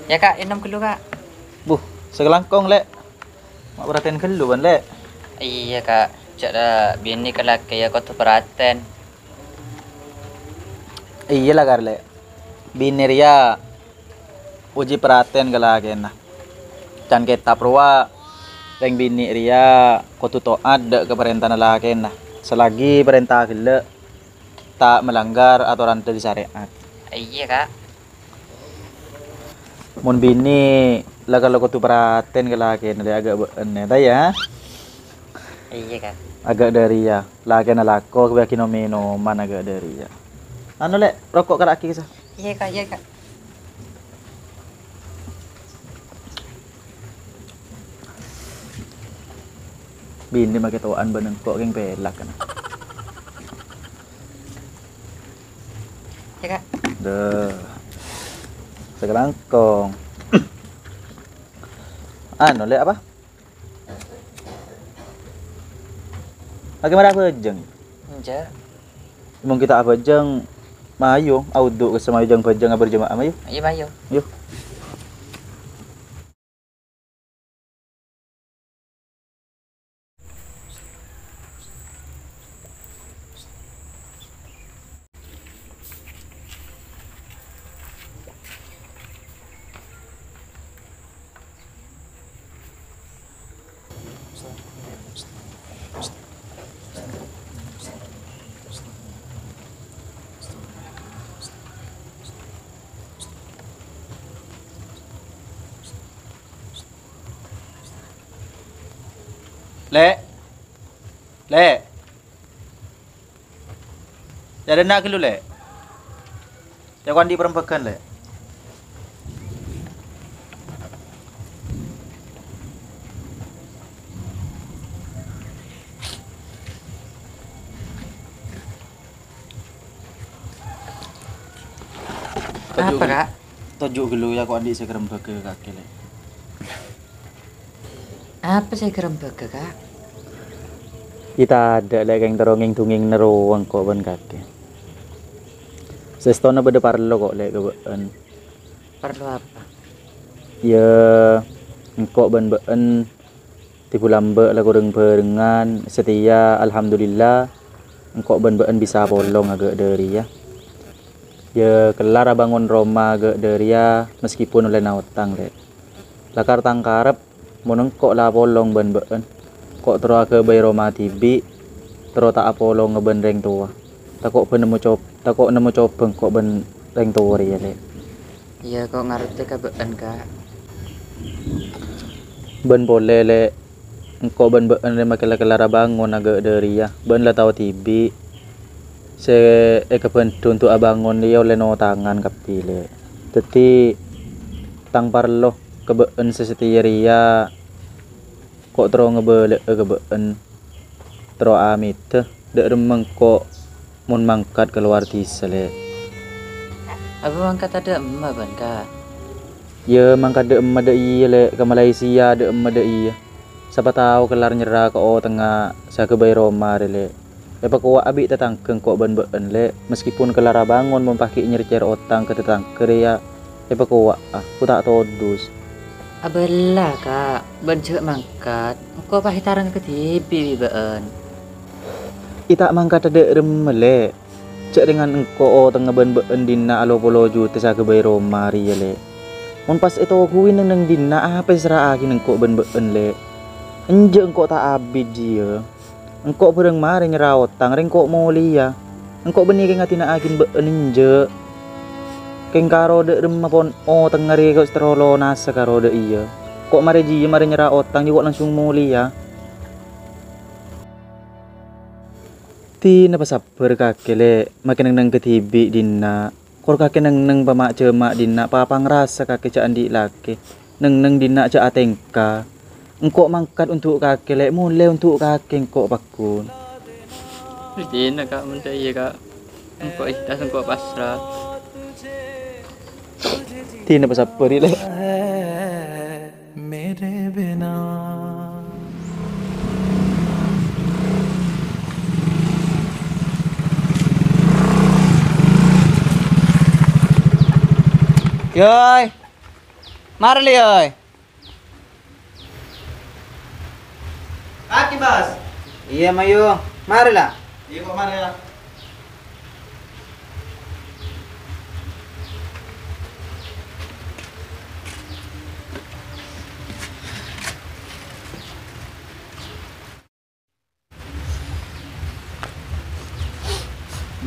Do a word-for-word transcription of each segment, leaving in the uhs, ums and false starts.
Iyâ, Ka', ènom ghâllu, Ka'. Buh, sakalangkong, Lè'. Ma' parhatèn ghâllu, bân, Lè'. Iyâ, Ka'. Jhâ' binè ka lakè, iyâ, kodhu parhatèn. Iyâ la, Kar, Lè'. Binè rèya ojhi parhatèn ka lakèna. Can kètab rowa, rèng binè' rèya kodhu to'at dâ' ka parèntana lakèna, salagi parènta ghellâ' ta' malanggar atoran dâri sarè'at. Iyâ, Ka'. Mon binè' la kala kodhu parhatèn ka lakèna, Lè', aghâ' bâ'na, ta' iyâ? Iyâ, Ka'. Aghâ' dâri, iyâ, lakèna lako kabâghi nom-ènoman aghâ' dâri, iyâ. Anu, Lè', roko' kara'aghi, sa. Iyâ, Ka', iyâ, Ka'. Binè' makè to'an bân engko' kèng pèlak, kan. Iyâ, Ka'. Dâ. Sakalangkong. Anu, Lè', apa? Lagi mara abhâjâng. Enjâ'. Mon ghi' ta' abhâjâng, mayu, awudu' ka sè mayu jâng-bhâjâng aberjamaah, mayu. Iyâ, mayu. Yu. Lè'. Lè'. Jhâ' dâ' enna' ghâllu, Lè'. Jhâ' ko' andi' parembhâghân, Lè'. Apa, Kak? Toju' ghâllu, yâ, ko' andi' sè karembhâghâ kakè, Lè'. Apa sè èkarembhâghâ, Kak? Ghi' tadâ', Lè', kèng terro ngèng-dungngèng nerro engko' bân kakè. Sèstona bâdâ parlo ko', Lè', ka bâ'ân. Parlo apa? Yâ, engko' bân bâ'ân dhibu lambâ' la korang bhârengngan, satèya, alhamdulillah, engko' bân bâ'ân bisa apolong aghâ' dâri, yâ. Yâ, kellar abângon roma aghâ' dâri, yâ, meskipun ollèna otang, Lè'. Lakar tang karep, mon engko' la apolong bân bâ'ân, ko' terro aghâbây roma dhibi', terro ta' apolonga bân rèng towa. Tako' bân nemmo cob-, tako' nemmo cobhâng ko' bân rèng towa rèya, Lè'. Iyâ, ko' ngartè ka bâ'ân, Kak. Bân polè, Lè', engko' bân bâ'ân rèya makè la kellar abângon aghâ' dâri, yâ. Bâ'ân la tao dhibi', sè èkabhândhu untuk abângon rèya ollè notangan kabbhi, Lè'. Dhâddhi, tang parlo ka bâ'ân sè satèya rèya, ko' terro ngabâlâ'â ka bâ'ân, terro amèdhâ, dâ' remma engko' mon mangkat ka lowar dhisa, Lè'. Apa mangkat dâ' emma bâ'ân, Kak? Yâ, mangkat dâ' emma dâ' iyâ, Lè', ka Malaysia dâ' emma dâ' iyâ. Sapa tao kellar nyerra ka otangnga sè aghâbây roma rè, Lè'. Èpakowa'a bi' tatangghâ engko' bân bâ'ân, Lè'. Meskipun kellar abângon mon paghi' nyèr-cèr otang ka tatangghâ rèya, èpakowa'a, ko' ta' todus. Abâlâ, Kak, bâ'ân jhâ' mangkat. Engko' pas ètarèng kadhibi' bi' bâ'ân. Ghi' ta' mangkat dâ' remma, Lè'. Jhâ' rèngan engko' otangnga bân bâ'ân dinna' lo polo juta sè aghâbây roma rèya, Lè'. Mon pas ètoghuwi neng-neng dinna', apa èserra'aghi engko' bân bâ'ân, Lè'? Enjâ' engko' ta' abit jiyâ. Engko' bhârâng marè nyerra otang, rèng ko' molèya. Engko' bânnè kèng adina'aghin bâ'ân enjâ'. Kèng karo dâ' remma pon otangnga rè ko' terro lonasa karo dâ' iyâ. Ko' marè jiyâ marè nyerra otang, jiyâ ko' langsung molèya. Dinah pasabbhâr kakè, Lè', makè neng-neng kadhibi' dinna'. Kor kakè neng-neng pama' jhâma' dinna' papangrasa kakè jhâ' andi' lakè. Neng-neng dinna' jhâ' atèngka. Engko' mangkat ondu' kakè, Lè', molè ondu' kakè engko' pagghun. Dinah, Kak, mon jhâ' iyâ, Kak. Engko' ikhlas, engko' pasra. Dinah pasabbhâr, Lè'. मेरे बिना। Yoy. Mara, Lè', oy. Aki, Bas. Iyâ, mayu. Mara, la. Iyâ, kok mara, ya.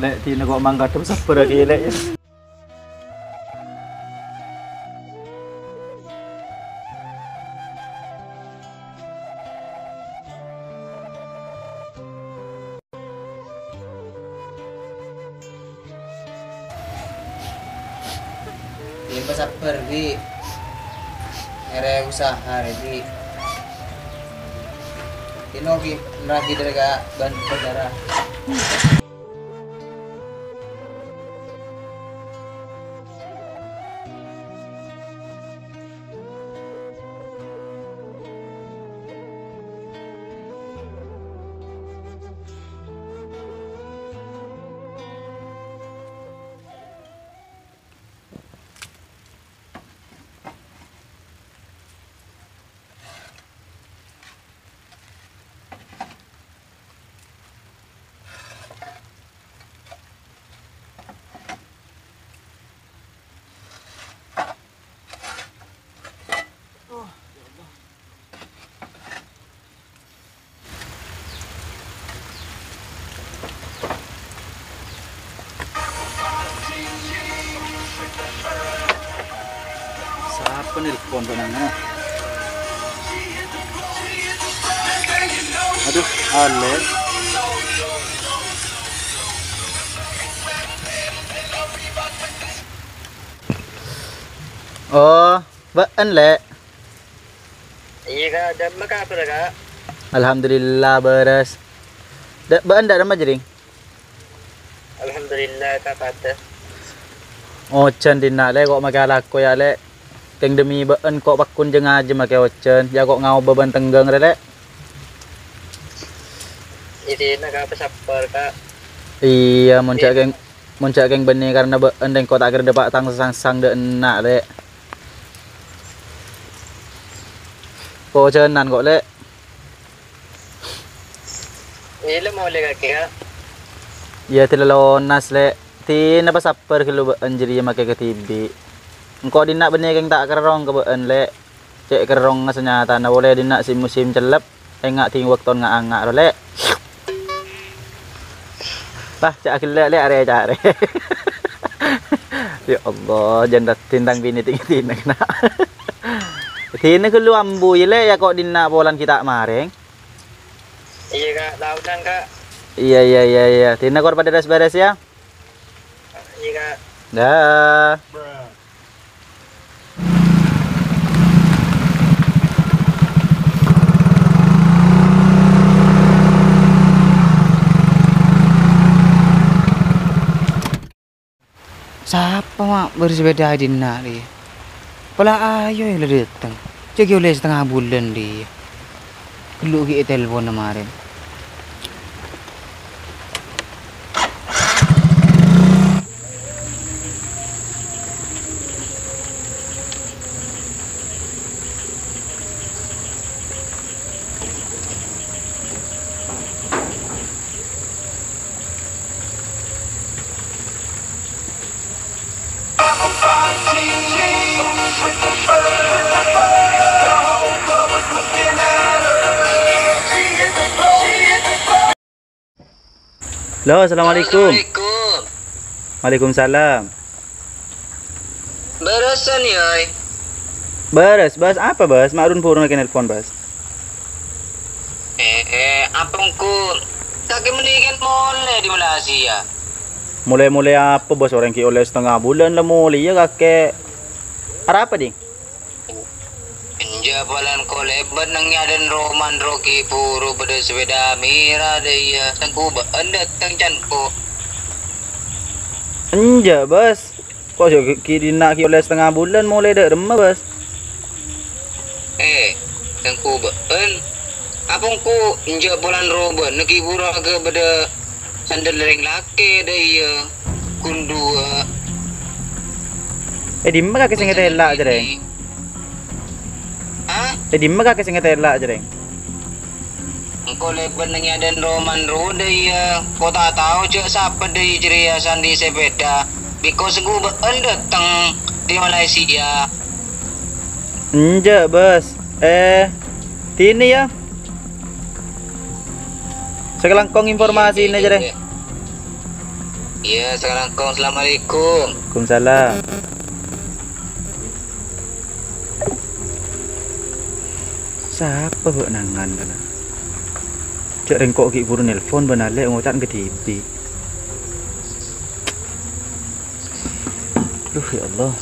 Lè', dinah kok mangkat sabbhâr ghi', Lè'. Iyâ, pasabbhâr, Bi'. Èrè usaha, rè, Bi'. Tino, Bi', nerraghi dâri ka ban-, bandara. Sapa nelpon kok nangana? Aduh, Alex. Oh, bâ'en, Lè'. Iyâ, Ka'. Dâ'emma kabhâr, Ka'? Alhamdulillah, bârâs. Dâ-, bâ'en dâ'emma, Jring? Alhamdulillah, Ka', padâ. Ojhân dinna', Lè', kok makè alako, yâ, Lè'. Kèng demi bâ'en kok pakkun jâ-ngajâ makè ojhân, yâ kok ngaobâ bân tengghâng, rè, Lè'. Iyâ, dinna', Ka', pasabbhâr, Ka'. Iyâ, mon jâ' kèng, mon jâ' kèng bânnè karna bâ'en, rèng kok ta' kèra dâpa' tang-sangsang dâ' enna', Lè'. Kok ojhânan kok, Lè'. Iyâ, la molè kakè, Ka'. Iyâ, dâlâ lonas, Lè'. Dinah pasabbhâr ghâllu bâ'en jârèya makè kadhibi'. Engko' dinna' bânnè kèng ta' kerrong ka bâ'en, Lè'. Cè' kerrongnga sanyatana polè dinna' sè musim cellep, enga' dhing bâkto nga'-anga' ro, Lè'. Lah, cè' aghellâ', Lè', arè-carè. Ya Allah, jân raddhin tang binè tèngghi dinna' kèna. Dinah ghâllu ambu, yâ, Lè', yâ kok dinna' polana ghi' ta' marèng. Iyâ, Ka'. Taonan, Ka'. Iyâ, iyâ, iyâ, iyâ. Dinah kor padâ rès-bârâs, yâ. Iyâ, Ka'. Dah. Sapa, ma', bersepeda dinna' rè? Pola ayo la dâteng. Jâ' ghi' ollè satengnga bulân rè. Ghâllu ghi' ètelponna marèn. Halo, assalamualaikum. Assalamualaikum. Waalaikumsalam. Bârâs, yâ, oy. Bârâs, Bas. Apa, Bas? Ma' run-burun lakè nelpon, Bas. Eh, eh, apa engko'? Kakè mendingan molè di Malaysia. Molè-molè apa, Bas? Orèng ghi' ollè satengnga bulân la molè, yâ, kakè. Arapa, Ding? Enjâ' polana ko' lèbât neng è adâ'na roma ro ghi' buru bâdâ sepeda mèra dâ' iyâ. Sèngko' bâ'en dâteng can ko'. Enjâ', Bas. Ko' jâ' ghi' dinna' ghi' ollè satengnga bulân molè dâ' remma, Bas. Eh, sèngko' bâ'en. Apa engko' enjâ' polana ro bâ'na ghi' buru aghâbây bâdâ sandal rèng lakè dâ' iyâ. Ghun duwâ'. Eh, dimma kakè sè ngatèla', Jrèng? È dimma kakè sè ngatèla', Jreng? Engko' lèbât neng è adâ'na Roman ro dâ' iyâ, ko' ta' tao jâ' sapa dâ' iyâ jârèya sè andi' sepèda. Biko sengko' bâ'na dâteng dâri Malaysia. Enjâ', Bos. Eh, tini yâ. Sakalangkong informasi ini aja deh. Iya, sakalangkong. Assalamualaikum. Waalaikumsalam. Sapa bâ' nangan kana? Jâ' rèng ko' ghi' buru nelpon bân alè' ngoca' kadhibi'. Duh, ya Allah.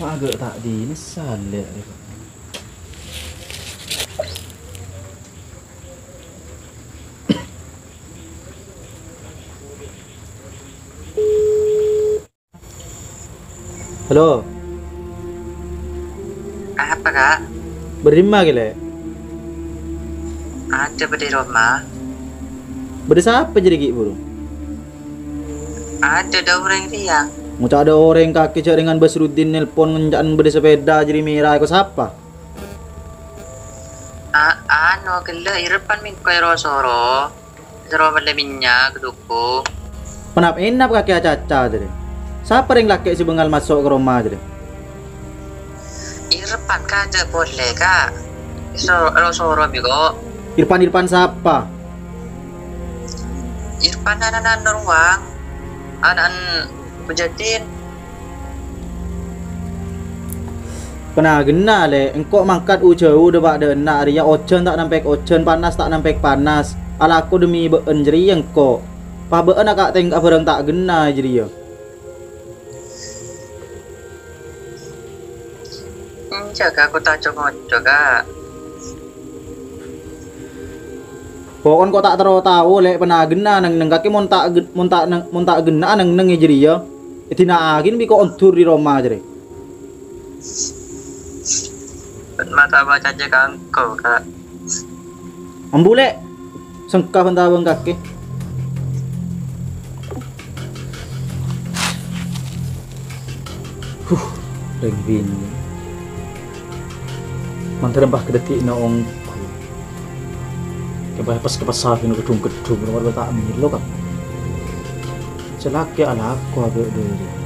Maghâ' ta' dinèsan lè'. Halo. Apa, Kak? Bâdâ dimma kè, Lè'? Ada bâdâ è roma. Bâdâ sapa jârèya ghi' buru? Ada dâ' orèng rèya. Ngoca' dâ' orèng kakè jâ' rèngan Basruddin nelpon ngonca'an bâdâ sepèda jârèya mèra, ko' sapa? A-, anu, ghellâ' Irfan mèngko èro-soro. Soro mellè mènnya' ka toko. Ponapa ènap kakè acaca jârèya? Sapa rèng lakè' sè bângal maso' ka roma jârèya? Irfan, Kak, jâ' polè, Kak. So-, ro-soro mèngko. Irfan, Irfan sapa? Irfan ana'na Nurwang. Ana'na Bujadin. Panaghenna, Lè', engko' mangkat u-jâu dâpa' dâ' enna' rèya, ojhân ta' nampèk ojhân, panas ta' nampèk panas. Alako demi bâ'ân jârèya engko'. Pas bâ'ân aka'-tèngka'a bhârâng ta' ghenna jârèya. Enjâ', Kak, ko' ta' co-ngoco, Kak. Pokon ko' ta' terro tao, Lè', panaghenna neng-neng kakè mon ta' ghe-, mon ta' neng-, mon ta' ghenna'a neng-neng è jârèya. Èdina'aghi bi' ko' ondur dâri roma jârèya. Bâ'na ta' parcajâ ka engko', Kak. Ambu, Lè'. Sengka bân-tabâng kakè. Huh, rèng binè'. Mandhâr pas kadhâddhi'na ongghu. Kepes-kepes sapi no kedhung-kedhung, nomor ta' mèlo, Kak. Sè lakè alako abâ' dâri.